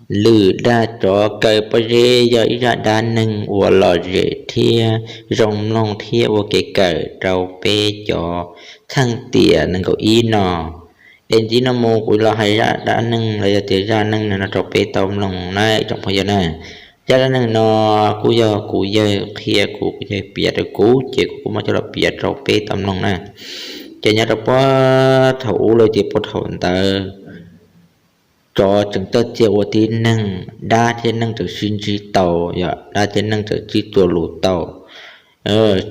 Lwm dag tsov kaw pob zeb yog ib zaj dab neeg uas lom zem thiab zoo mloog thiab ua kev kawm rau peb cov txheej tiam nees nkaum ib no. Es ntxiv no mus kuv los hais zaj dab neeg los yog tias zaj neej neeg no rau peb tau mloog na tsoom phooj ywg na. Zaj dab neeg no kuj yog kuv yawg qhia kuv, kuv yawg piav rau kuv ces kuv kuj muab coj los piav rau peb tau mloog na. Ces nyob rau puag thaum ub los tias puag thaum ntawd tsov tseem txawj txiag ua tib neeg, dab thiab neeg tseem sib ntsib tau, yog dab thiab neeg tseem sib txuas lus tau.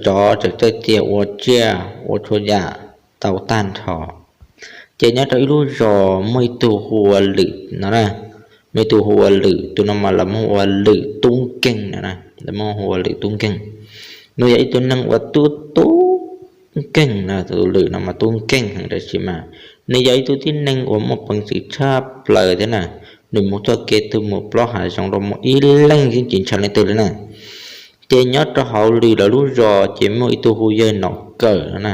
Tsov tseem txawj txiag ua tsiaj ua txhua yam tau tag nrho. Ces nyob rau ib lub zos muaj ib tug hu ua Lwm no na, muaj ib tug hu ua Lwm, tus no mas lawv muab hu ua Lwm Tub Nkeeg no na, lawv muab hu ua Lwm Tub Nkeeg. Nws yog ib tug neeg uas tub tub nkeeg na, tus Lwm no mas tub nkeeg heev tab sis mas nws yog ib tug tib neeg uas muaj peev xwm tshaj plaws thiab na. Nws mus txoj kev twg mus plob hav zoov los mus ib leeg yeej tsis ntshaw leej twg li na. Ces nyob rau hauv Lwm lawv lub zos ces muaj ib tug hu yawg Nom Kawm no na.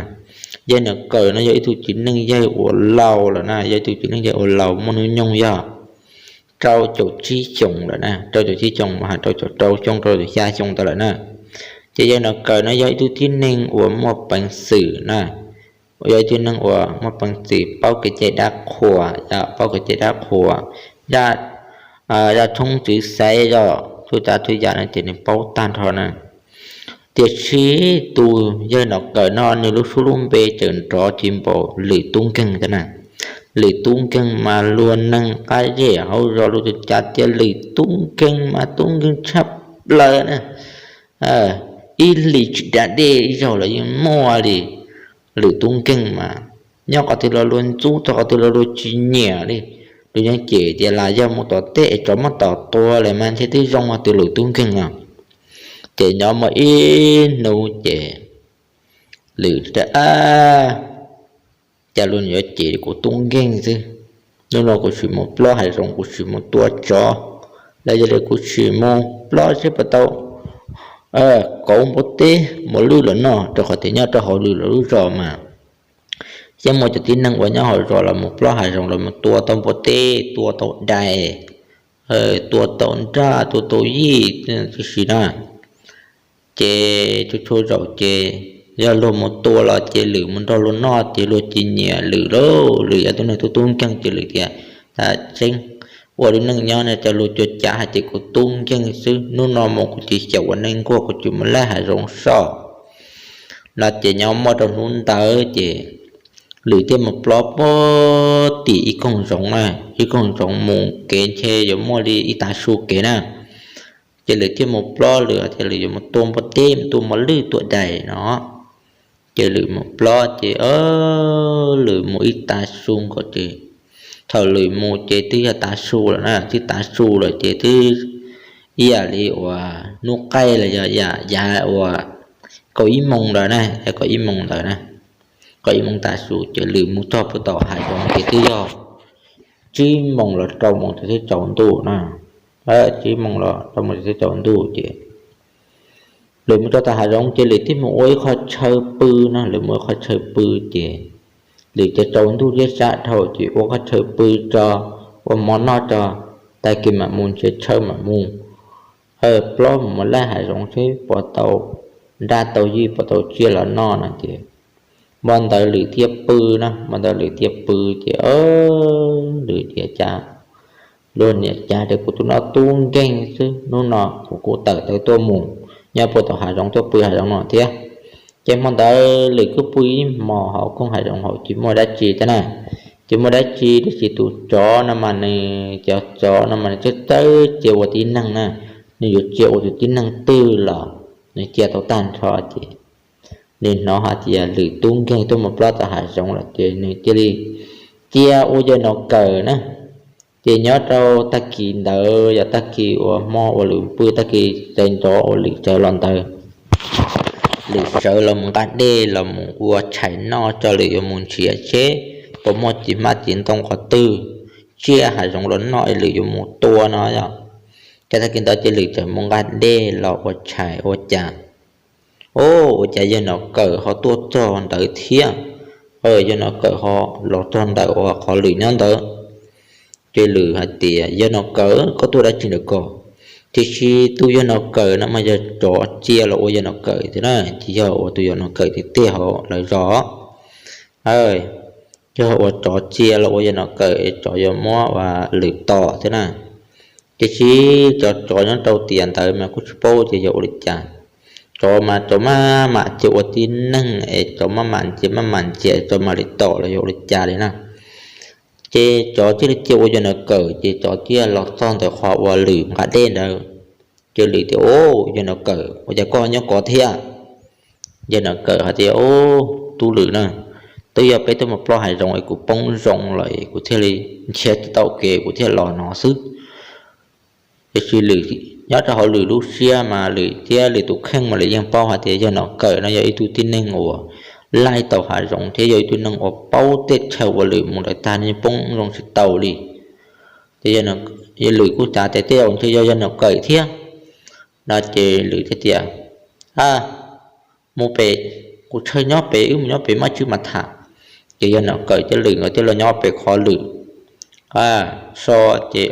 Yawg Nom Kawm no yog ib tug txiv neej yawg uas laus lawm na, yog ib tug txiv neej yawg uas laus muaj hnub nyoog yog rau caum tsib xyoos lawm na, rau caum tsib xyoos mas hais rau caum rau xyoo rau caum xya xyoo ntawd lawm na. Ces yawg Nom Kawm no yog ib tug tib neeg uas muaj peev xwm na, yog ib tug neeg uas muaj peev xwm paub kev cai dab qhuas, paub kev cai dab qhuas, zaj tshoob txwv xaiv, yog txhua tsav txhua yam no ces nws paub tag nrho na. Tiam sis tus yawg Nom Kawm no nws lub suab lub npe tseem nrov tsis npaum Lwm Tub Nkeeg thiab na. Lwm Tub Nkeeg mas luag neeg qab zej hauv zos luag cav tias Lwm Tub Nkeeg mas tub nkeeg tshaj plaws na. Ib hlis tsis da dej ib zaug los yeej muaj li. Lwm Tub Nkeeg mas nyob qhov twg los luag ntxub, txog qhov twg los luag tsis nyiam li. Luag yeej cem tias lam yog mus tom teb es tsov muab tom tua lawm mas ntshe twb zoo hos tus Lwm Tub Nkeeg no. Ces nyob muaj ib hnub ces Lwm tias, cas luag yuav cem kuv tub nkeeg xwb. Hnub no kuv sim mus plob hav zoov, kuv sim mus tua tsov, los yog li kuv sim mus plob seb puas tau kauv npua teb muas lwj los noj, rau qhov tias nyob rau hauv Lwm lawv lub zos mas yeej muaj cov tib neeg uas nyob hauv zos los mus plob hav zoov los mus tua tau npua teb, tua tau dais, tua tau nraj, tua tau yij tib si na. Ces txhua txhua zaum ces yog luag mus tua los ces Lwm mus nrog luag noj ces luag tsis nyiam Lwm lauj. Lwm yog tus neeg tub tub nkeeg ces Lwm tias, tas tseeb, ua lub neej nyob no cas luag cuag cav hais tias kuv tub nkeeg xwb. Hnub no mus kuv tsis xyaum ua neej nkuaj, kuv tsis mus laij hav zoov soj. No ces nyob muaj rau hnub ntawd ces Lwm thiaj mus plob puag tim ib koog zoov na, ib koog zoov mus kev ntshe yuav muaj li ib tav su kev na. Ces Lwm thiaj mus plob, Lwm tias Lwm yuav mus tua npua teb, mus tua muas lwj tua dais no. Ces Lwm mus plob ces Lwm mus ib tav su nkaus ces thaum Lwm mus ces twb yog tav su lawm na, twb tav su lawm ces twb ib yam li uas hnub qaij los yog yam yav uas kaum ib moos ntawd na, kaum ib moos ntawd na, kaum ib moos tav su ces Lwm mus txog puag tom hav zoov ces twb yog tsib moos los rau moos ces twb tsaus ntuj na, tsib moos los rau moos ces twb tsaus ntuj ces Lwm mus txog tom hav zoov ces Lwm thiaj mus ua ib qho chaw pw no, Lwm mus ua ib qho chaw pw ces Lwm ces tsaus ntuj liab sab dhau ces ua qho chaw pw tso, ua mov noj tso, tag kis mam mus nrhiav chaw mam mus plob mus laij hav zoov seb puas tau nraj tau yij puas tau tsiaj los noj no ces hmo ntawd Lwm thiaj pw na, hmo ntawd Lwm thiaj pw ces Lwm tias cas luag niam cas tias kuv tus no tub nkeeg xwb, hnub no kuv kuj tawm tawv tuaj mus nyob puag tom hav zoov tuaj pw hav zoov no thiab. Ces hmo ntawd Lwm kuj pw ib hmos hauv koog hav zoov hauv tsis muaj dab tsi thiab na, tsis muaj dab tsi tiam sis tus tsov no mas nws, cov tsov no mas nws txawj txawj cia ua tib neeg na, nws yuav cia ua tus tib neeg twg los nws cia tau tag nrho ces nws hnov hais tias Lwm tub nkeeg tuaj mus plob tom hav zoov lawm ces nws cia li cia ua yawg Nom Kawm na. Ces nyob rau tag kis ntawd yog tag kis uas hmo uas Lwm pw, tag kis txais ntxov uas Lwm sawv los ntawd, Lwm sawv los mus nqa dej los mus ua tshais noj tso, Lwm yuav mus nrhiav seb puas muaj txiv hmab txiv ntoo qhov twg, tsiaj hav zoov los noj es Lwm yuav mus tua no yom. Ces tag kis ntawd ces Lwm txawm mus nqa dej los ua tshais ua cas, o, ua cas yawg Nom Kawm ho tuaj txog ntawd thiab. Yawg Nom Kawm ho los txog ntawm uas qhov Lwm nyob ntawd. Ces Lwm hais tias, Yawg Nom Kawm, koj tuaj dab tsi ntawm ko? Tiam sis tus Yawg Nom Kawm no mas yog tsov cia los ua Yawg Nom Kawm thiab na, tsis yog ua tus Yawg Nom Kawm tiag tiag hauv lawv zos. Yog ua tsov cia los ua Yawg Nom Kawm es tsov yuav muab ua Lwm tom thiab na. Tiam sis cov tsov nyob rau tiam ntawd mas kuj tsis paub tias yog ua li cas. Tsov mas tsov maj mam cia ua tib neeg es tsov maj mam ntsia maj mam ntsia tsov mam li tom los yog ua li cas li na. Ces tsov thiaj li cia ua Yawg Nom Kawm, ces tsov thiaj los txog ntawm qhov uas Lwm nqa dej ntawd. Ces Lwm tias, Au, Yawg Nom Kawm, ua cas koj nyob ko thiab? Yawg Nom Kawm hais tias, Au, tub Lwm na, twb yog peb tuaj mus ploj hav zoov es kuv poob zoo lawm es kuv thiaj li nrhiav tsis tau kev kuv thiaj los no xwb. Tiam sis Lwm, nyob rau hauv Lwm lub siab mas Lwm thiab Lwm tus kheej mas Lwm yeej paub hais tias Yawg Nom Kawm no yog ib tug tib neeg uas laij tau hav zoov thiab yog ib tug neeg uas paub tej chaw uas Lwm mus lawm tag no yeej poob zoo tsis tau li. Ces Lwm kuj xav tias tej zaum ntshe yog Yawg Nom Kawm thiab no ces Lwm thiaj tias, A, mus pem, kuv tshaw nyob pem, wb mus nyob pem maj tswb mas tham. Ces Yawg Nom Kawm thiab Lwm nkawd thiaj los nyob pem qhov Lwm so. Ces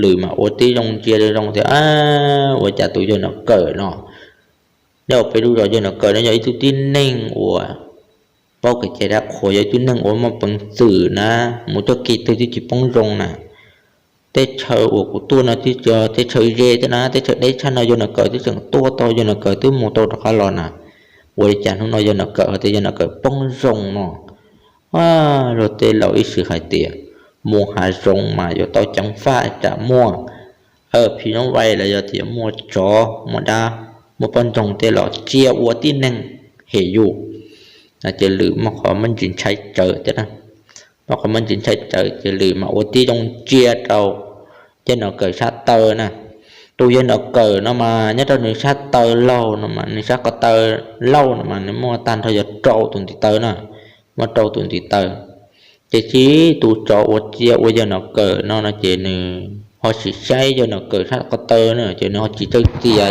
Lwm mas ua tib zoo ntsia zoo tias, A, ua cas tus Yawg Nom Kawm no, nyob pem lub zos Yawg Nom Kawm no yog ib tug tib neeg uas paub kev cai dab qhuas, yog ib tug neeg uas muaj peev xwm na, mus txoj kev twg twb tsis poob zoo na. Tej chaw uas kuv tuaj no twb tsis yog tej chaw ze thiab na, tej chaw deb tshaj no Yawg Nom Kawm twb tseem tuaj tau, Yawg Nom Kawm twb mus tau rov qab los na. Ua li cas hnub no Yawg Nom Kawm hais tias Yawg Nom Kawm poob zoo no? Luag tej laus ib txwm hais tias mus hav zoov mas yuav tau ceev faj tsam muaj phim nyuj vais los yog tias muaj tsov muaj dab muaj poj ntxoog tej los cia ua tib neeg hem yus. Ces Lwm muaj qhov muaj ntsis ntshai tsawv thiab na. Muaj qhov muaj ntsis ntshai tsawv ces Lwm mas ua tib zoo ntsia rau Yawg Nom Kawm sab taw na. Tus Yawg Nom Kawm no mas nyob rau nws sab taw laug no mas, nws sab ko taw laug no mas nws muaj tag nrho yog rau tus ntiv taw na, muaj rau tus ntiv taw. Ces tus tsov uas cia ua Yawg Nom Kawm no no ces nws ho tsis saib Yawg Nom Kawm sab ko taw na, ces nws ho tsis txawj cia,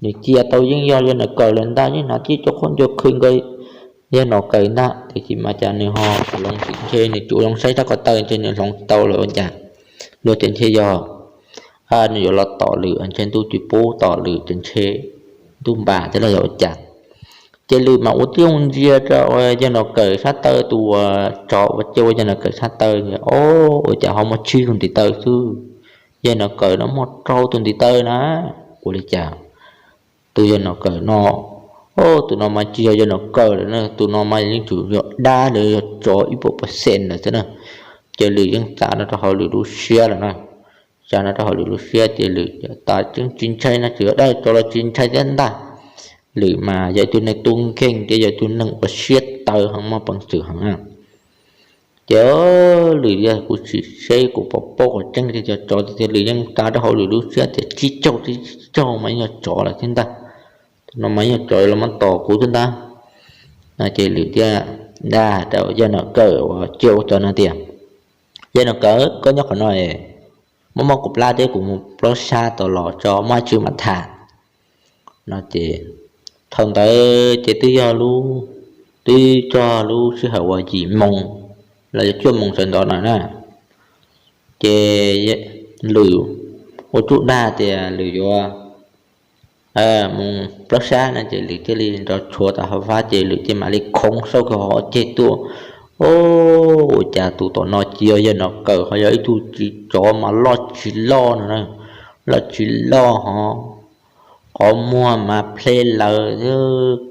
nws cia tau yeej yog Yawg Nom Kawm lawm ntag, yeej hnov tib co khaub ncaws khw nkaus Yawg Nom Kawm ntag, tiam sis mas cas nws ho hloov tsis, ntshe nws tsis ua zoo saib sab ko taw ntshe nws hloov tsis tau lawm ua cas. Luag tias ntshe yog nws yuav los tom Lwm, ntshe ntuj tsis pub tom Lwm ces ntshe ntuj npam thiab los yog ua cas. Ces Lwm mas ua tib zoo ntsia rau Yawg Nom Kawm sab taw, tus uas tsov uas cia ua Yawg Nom Kawm sab taw, o, ua cas ho muaj tsib tus ntiv taw xwb. Yawg Nom Kawm no muaj rau tus ntiv taw na. Ua li cas tus Yawg Nom Kawm no, o, tus no mas tsis yog Yawg Nom Kawm lawm na, tus no mas yeej tsuas yog dab los yog tsov ib puas pawv xees lawm xwb na. Ces Lwm yeej xav no rau hauv Lwm lub siab lawm na. Xav no rau hauv Lwm lub siab ces Lwm tas tseeb tsis ntshai no, tsuas yog dab tsov los tsis ntshai thiab ntag. Lwm mas yog ib tug neeg tub nkeeg thiab yog ib tug neeg uas siab tawv heev muaj peev xwm heev na. Ces Lwm tias kuv sim seb kuv puas paub qhov tseeb tias cov tsov tiag tiag, Lwm yeej xav rau hauv Lwm lub siab tias tsib caug, tsib caug mas yeej yog tsov lawm thiab ntag. Tus no mas yeej yog tsov los muab tom kuv thiab ntag. No ces Lwm thiaj dag rau Yawg Nom Kawm uas cia ua tsov no tias, Yawg Nom Kawm, koj nyob qhov no es muab muab kuv plab thiab kuv mus plob sab tau los tso muaj dab tsi mam tham. No ces thaum ntawd ces twb yog lub, twb txog lub sij hawm uas yim moos los yog cuaj moos sawv ntxov no na. Ces Lwm ua tsuj dag tias Lwm yuav mus plob sab no ces Lwm thiaj li nrov tshuav tom hav fab ces Lwm thiaj mam li khoov xauj kiag hauv ceg tuaj. O, ua cas tus tom no tsis yog Yawg Nom Kawm, ho yog ib tug txiv tsov mas loj tsis loj no na, loj tsis loj ho qhov muag mas plhe lawv,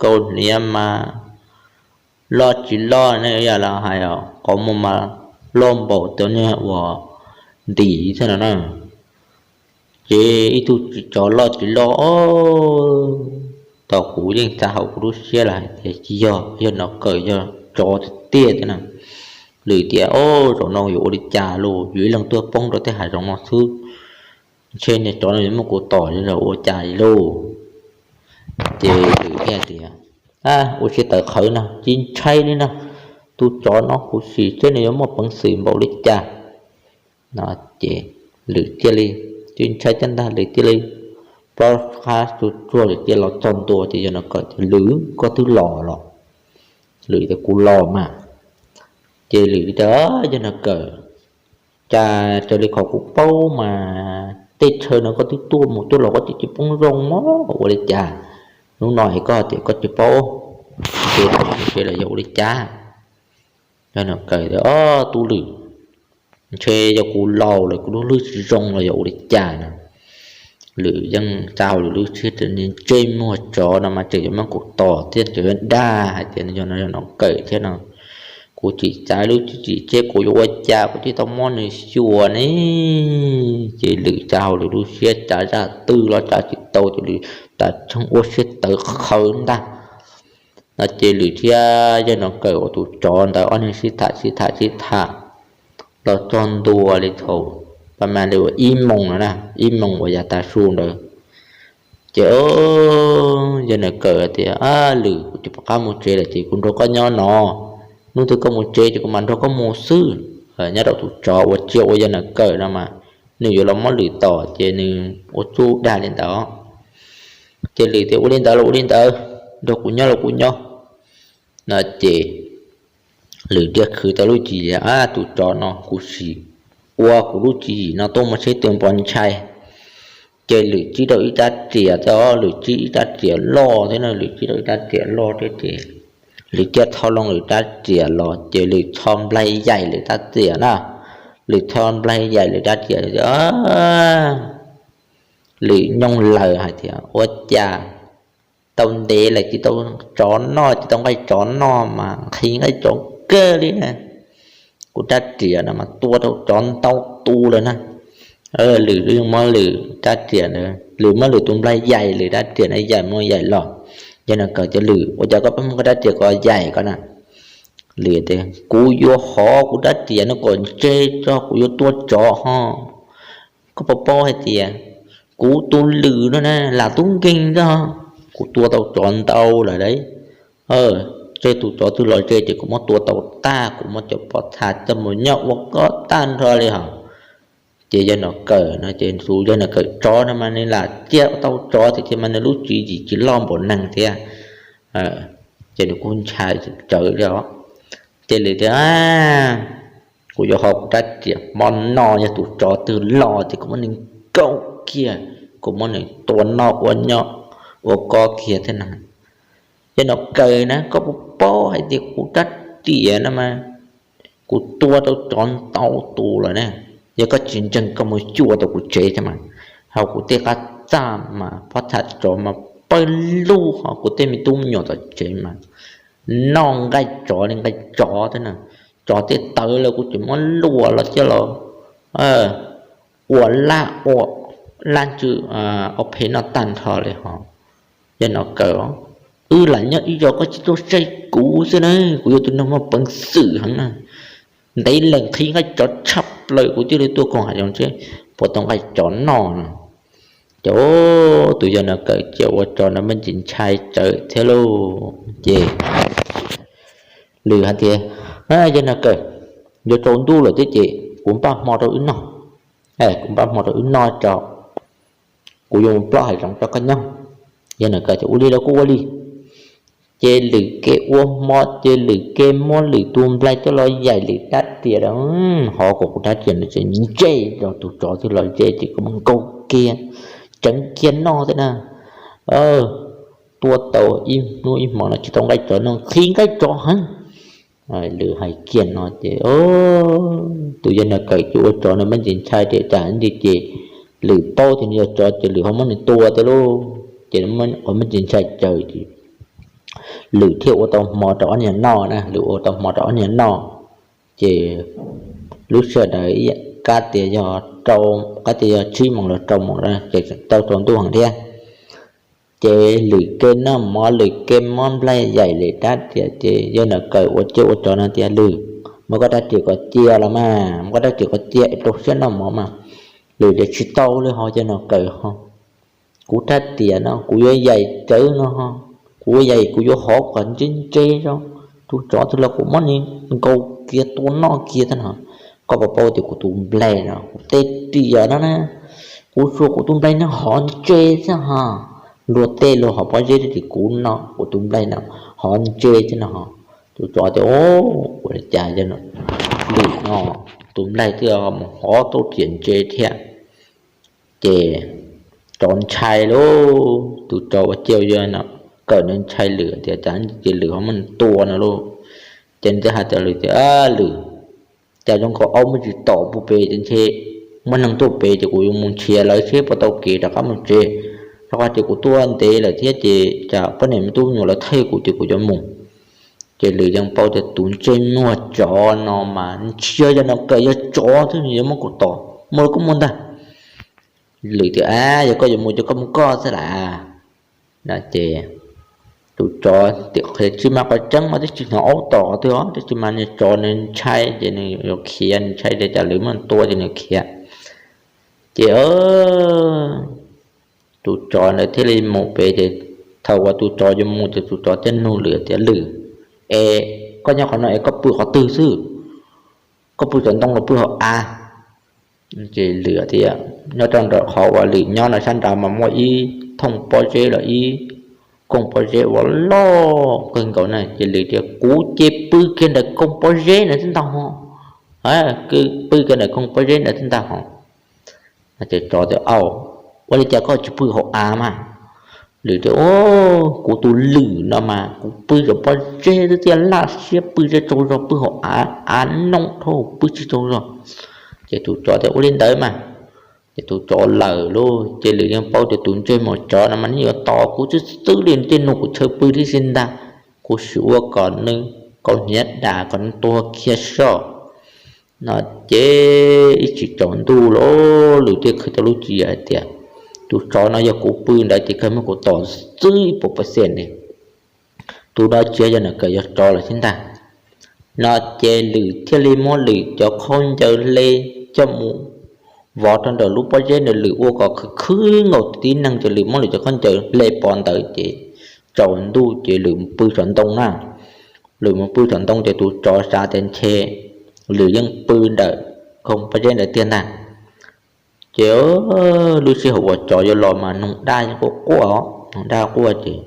kaus hniav mas loj tsis loj ne, yog lawv hais qhov muag mas loj npaum cov niag uas ntim thiab no na. Ces ib tug txiv tsov loj tsis loj, o, tos kuv yeej xav hauv kuv lub siab lawm hais tias tsis yog, Yawg Nom Kawm yog tsov tiag tiag tiag na. Lwm tias, o, zaum no yuav ua li cas lauj, yus ib leeg tuaj poob rau tej hav zoov no xwb, ntshe niag tsov no yuav muab kuv tom los ua cas li lauj. Ces Lwm thiaj tias, a, ua siab tawv qhawv no, tsis ntshai li no, tus tsov no kuv sim seb nws yuav muaj peev xwm npaum li cas. No ces Lwm thiaj li tsis ntshai thiab ntag, Lwm thiaj li plob qab tsuag tsuag Lwm thiaj los txog ntua ces Yawg Nom Kawm tias, Lwm, koj twb los los? Lwm tias, kuv los mas. Ces Lwm tias, Yawg Nom Kawm, cas raws li qhov kuv paub mas tej chaw no koj twb tuaj mus tuaj los koj twb tsis poob zoo mog, ua li cas hnub no es koj tias koj tsis paub, ces koj mus tsev los yog ua li cas? Yawg Nom Kawm tias, Ob, tub Lwm, ntshe yog kuv laus lawm kuv lub hlwb tsis zoo los yog ua li cas no. Lwm yeej tsa hauj lwm lub siab ntsej muag tsov no mas tseem yuav muab kuv tom thiab tseem yuav dag hais tias yog no yog Nom Kawm thiab no. Kuv tsis txav lub tsis tsim txiaj kuv yuav ua cas kuv thiaj tau muab nws xyuas ne. Ces Lwm tsa hauj lwm lub siab tsa zaj twg los tsa tsis tau ces Lwm tas tshee ua siab tawv qhawv ntag. No ces Lwm thiab yawg Nom Kawm uas tus tsov ntawd ob niag sib tham sib tham sib tham los txog ntua li thaum pab ma li uas ib moos no na, ib moos uas yav tav su ntawd. Ces yawg Nom Kawm tias, Lwm, kuv tsis pom qab mus tsev lawm ces kuv nrog koj nyob no. Hnub twg koj mus tsev ces kuv mam nrog koj mus xwb. Nyob rau tus tsov uas tsis ua yawg Nom Kawm no mas nws yuav los muab Lwm tom ces nws ua txuj dag li ntawd. Ces Lwm tias, Ua li ntawd los ua li ntawd, nrog kuv nyob los kuv nyob. No ces Lwm thiaj khwv tau lub tswv yim, Tus tsov no kuv sim ua kuv lub tswv yim no tuaj mus saib tus npov ntshai. Ces Lwm tsib rau ib rab riam thiab, Lwm tsib ib rab riam loj thiab no, Lwm tsib rau ib rab riam loj thiab ces Lwm thiaj thau loo Lwm rab riam los ces Lwm txho nplaig yaim Lwm rab riam na. Lwm txho nplaig yaim Lwm rab riam, Lwm nyooj laws hais tias, Ua cas tau ntev lawm tsis tau tsov noj, tsis tau nqaij tsov noj mas nqhis nqaij tsov kawg li na. Kuv rab riam no mas tua tau tsov ntau tus lawm na. Lwm yeej muab Lwm rab riam ntawd, Lwm muab Lwm tus nplaig yaim Lwm rab riam na, yaim mus yaim los. Yawg Nom Kawm tias, Lwm, ua cas koj pheej muab koj rab riam ko yaim ko na? Lwm tias, Kuv yuav hov kuv rab riam no kom ntse tso kuv yuav tua tsov ho. Koj puas paub hais tias kuv tus Lwm no na lam tub nkeeg ntag, kuv tua tau tsov ntau lawm lauj. Tej tus tsov twg los ze ces kuv muab tua tau tag, kuv muab cov pov txha coj mus nyob ua kob tag nrho li hos. Ces yawg Nom Kawm no ces tus yawg Nom Kawm tsov no mas nws lam ciaj tau tsov tiag tiag mas nws lub tswv yim tsis loj npaum neeg thiab. Ces nws kuj ntshai tsawv li os. Ces Lwm tias, Kuv yuav hov kuv rab riam hmo no, yog tus tsov twg los ces kuv muab nws nkaum kiag, kuv muab nws tua noj ua nyob ua kob kiag thiab na. Yawg Nom Kawm na, koj puas paub hais tias kuv rab riam no mas kuv tua tau tsov ntau tus lawm ne. Yog koj tsis ntseeg koj mus xyuas tau kuv tsev thiab mas, hos kuv tej qab txaj mas pob txha tsov mas pawg lug, hos kuv tej me tub me nyuam tom tsev mas noj nqaij tsov li nqaij tsov thiab na. Tsov tej tawv lawm kuv tseem muab luam los coj los ua laj ua laj ntsw ua phem noj tag nrho li hos. Yawg Nom Kawm, wb lam nyob ib zaug koj tsis tuaj saib kuv xwb na, kuv yog tus neeg muaj peev xwm heev na. Ntev lawm nqhis nqaij tsov tshaj plaws kuv thiaj li tuaj koom hav zoov seb puas tau nqaij tsov noj no. Ces tus yawg Nom Kawm cia ua tsov no me ntsis ntshai tsawv thiab lauj. Ces Lwm hais tias, Yawg Nom Kawm, yuav tsaus ntuj lawm thiab ces kuv npaj hmo rau wb noj. Kuv npaj hmo rau wb noj tso, kuv yuav mus plob hav zoov rau koj nyob. Yawg Nom Kawm tias, Ua li los kuj ua li. Ces Lwm ke ua hmo ces Lwm ke muab Lwm tus nplaig coj los yaim Lwm rab riam, hov kom kuv rab riam no tseem ntse rau tus tsov twg los ze ces kuv muab nkaum kiag, tseev kiag noj thiab na. Tua tau ib hnub ib hmo no tsis tau nqaij tsov noj, nqhis nqaij tsov heev. Lwm hais kiag no ces tus yawg Nom Kawm ces ua tsov no me ntsis ntshai tias tsam ntsis ces Lwm paub tias nws yog tsov ces Lwm ho muab nws tua thiab lauj. Ces qhov me ntsis ntshai tsawv ces Lwm thiaj ua tau hmo rau ob niag noj na, Lwm ua tau hmo rau ob niag noj. Ces lub sij hawm ntawd kab tias yog rau, kab tias yog tsib moos los rau moos ces tau tsaus ntuj heev thiab. Ces Lwm ke noj mov, Lwm ke muab nplaig yaim Lwm rab riam ces yawg Nom Kawm ua tsiaj ua tsov no tias, Lwm, muab koj rab riam ko cia los mas, muab koj rab riam ko cia es rau siab noj mov mas. Lwm tias, Tsis tau li ho yawg Nom Kawm ho, kuv rab riam no kuv yuav yaim tsawv no ho, kuv yaim kuv yuav hov kom ntse ntse rau, tus tsov twg los kuv muab nws nkaus kiag tua noj kiag thiab no. Koj puas paub tias kuv tus nplaig no, kuv tej riam no na, kuv xyuas kuv tus nplaig no hov ntse thiab ho, luag tej luag hov pob zeb tiam sis kuv no kuv tus nplaig no hov ntse thiab no ho. Tus tsov tias, Ua li cas yawg Lwm no tus nplaig twb mus hov tau riam ntse thiab. Ces tsov ntshai lauj, tus tsov ua cia yog no kawm no ntshai lwm tias cas ces lwm ho muab tua no lauj. Ces nws thiaj hais rau lwm tias, Lwm, cas zoo nkaus aub muaj tsis tom pub pem ces ntshe muaj neeg tuaj pem ces kuv yuav mus nrhiav lawv seb puas tau kev rov qab mus tsev. Rau qhov tias kuv tuaj ntev lawm thiab ces cas poj niam me tub me nyuam lawv thawj kuv ces kuv yuav mus. Ces lwm yeej paub tias tus ntsej muag tsov no mas tsis yog yog no kawm, yog tsov thiab nws yuav muab kuv tom, mus los koj mus ntag. Lwm tias, A, yog koj yuav mus ces koj mus koj xwb las. No ces tus tsov tias, Qhia tsis mas qhov tseeb mas twb tsis hnov aub tom qhov twg os, twb tsis mas nws tsov nws ntshai ces nws yuav khiav, nws ntshai tias cas lwm muab tua ces nws khiav. Ces tus tsov ntawd thiaj li mus pem ces thaum uas tus tsov yuav mus ces tus tsov thiaj nug lwm tias, Lwm, es koj nyob qhov no es koj pw qhov twg xwb? Koj pw saum ntoo los pw hauv av? Ces lwm tias, Nyob rau nram qhov uas lwm nyob no sab nrad mas muaj ib thooj pob zeb los ib koog pob zeb uas loj kawg nkaus na. Ces lwm tias, Kuv ces pw kiag ntawm koog pob zeb ntawd xwb ntag hos. Pw kiag ntawm koog pob zeb ntawd xwb ntag hos. Ces tsov tias, Au, ua li cas koj tsis pw hauv av mas? Lwm tias, Kuv tus lwm no mas kuv pw saum pob zeb twb txawj laj siab pw tsis tsaug zog, pw hauv av, av nooj dhau pw tsis tsaug zog. Ces tus tsov tias, Ua li ntawd mas. Ces tus tsov lawm lauj. Ces lwm yeej paub tias tus ntsej muag tsov no mas nws yuav tom kuv xwb xwb li, nws tej nug kuv chaw pw tib si ntag. Kuv sim ua kom nws kaus hniav dam kom nws tuag kiag soj. No ces ib tsam tsaus ntuj los lwm thiaj khwv tau lub tswv yim hais tias, Tus tsov no yog kuv pw ntawd ces kawg muab kuv tom xwb ib puas percent li. Tus no tsis yog nws kawm, yog tsov lawm thiab ntag. No ces lwm thiaj li muab lwm cov khaub ncaws hle coj mus vov rau ntawm lub pob zeb ntawd, lwm ua kom khwv khwb nkaus tib neeg ces lwm muab lwm cov khaub ncaws hle pov ntawd ces tsaus ntuj ces lwm pw saum ntoo na. Lwm mus pw saum ntoo ces tus tsov xav tias ntshe lwm yeej pw ntawm koog pob zeb ntawd tiag ntag. Ces lub sij hawm uas tsov yuav los mas noog daj yeej quaj quaj, noog daj quaj ces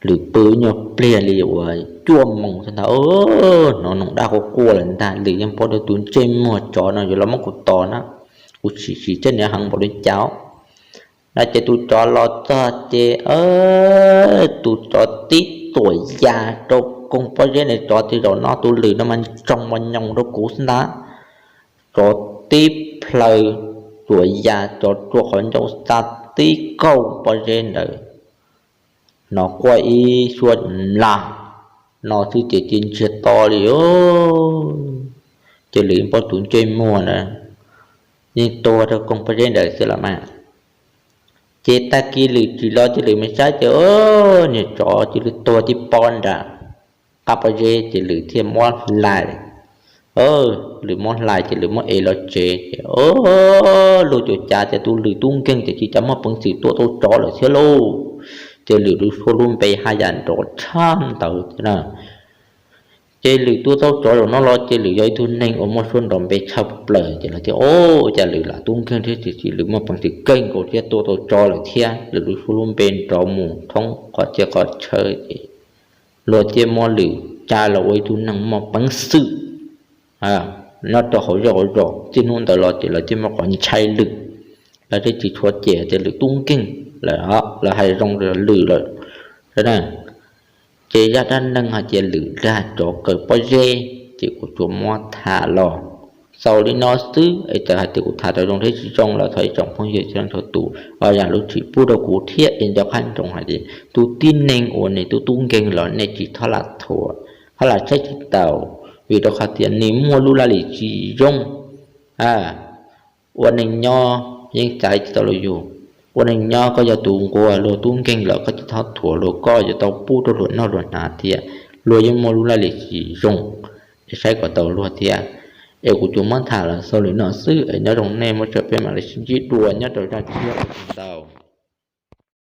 lwm pw nyuag pliag li uas cuaj moos xwb ntag, hnov noog daj quaj quaj lawm ntag. Lwm yeej paub tias tus ntsej muag tsov no yuav los muab kuv tom na, kuv sim sim seb nws heev npaum li cas. No ces tus tsov los txog ces tus tsov tib tuam ya rau koog pob zeb ntawd, tsov tias zaum no tus lwm no mas ntsoog mas nyoos rau kuv xwb ntag. Tsov tib plhaw tuam ya, tsov rua qhov ncauj xa tib kaug pob zeb ntawd, hnov quaj ib suab mlas no xwb ces cia ntsiag to li os. Ces lwm yeej paub tus ntsej muag na yeej tuag rau koog pob zeb ntawd xwb los mas. Ces tag kis lwm tsim los ces lwm mus saib ces niag tsov cia li tuag tib pob nram qab pob zeb ces lwm thiaj muab hlais. Lwm muab hlais ces lwm muab ev los tsev ces luag cuag cav tias tus lwm tub nkeeg ces tsis cas muaj peev xwm tua tau tsov lawm thiab lauj. Ces lwm lub suab lub npe haj yam nrov tshaj ntawd thiab na. Ces lwm tua tau tsov zaum no los ces lwm yog ib tug neeg uas muaj suab nrov npe tshaj plaws ces lawv thiaj, Ua cas lwm lam tub nkeeg thiab tiam sis lwm muaj peev xwm kawg nkaus thiab tua tau tsov lawm thiab. Lwm lub suab lub npe nrov mus thoob qhov txhia qhov chaw ces luag thiaj muab lwm tsa los ua ib tug neeg muaj peev xwm nyob rau hauv zej hauv zos. Txij hnub ntawd los ces lawv thiaj muaj qhov ntshai lwm, lawv thiaj tsis tshua cem tias lwm tub nkeeg lawm, lawv hais zoo rau lwm lawm. Ces zaj dab neeg hais tias lwm dag tsov kawm pob zeb ces kuv tsuas muab tham los xaus li no xwb. Es txawm hais tias kuv tham tau zoo thiab tsis zoo los thov ib tsoom phooj ywg txhua leej txhua tus ho zam lub txim pub rau kuv thiab. Es nco qab ntsoov hais tias tus tib neeg uas nws tub tub nkeeg los nej tsis txhob lam thuam, txhob lam saib tsis taus, vim rau qhov tias nws muaj lub laj lim tsis zoo. Ua neej nyob yeej xaiv tsis tau luag yug. Ua neej nyob koj yog tus nquag luag tub nkeeg los koj tsis txhob thuam luag, koj yuav tau pub rau luag noj luag hnav thiab luag yeej muaj lub laj lim tsis zoo, es saib kom tau luag thiab. Es kuv tsuas muab tham los xaus li no xwb, es nyob zoo nej, muaj tsawg peb mam li sib ntsib dua nyob rau zaj tshiab ntau.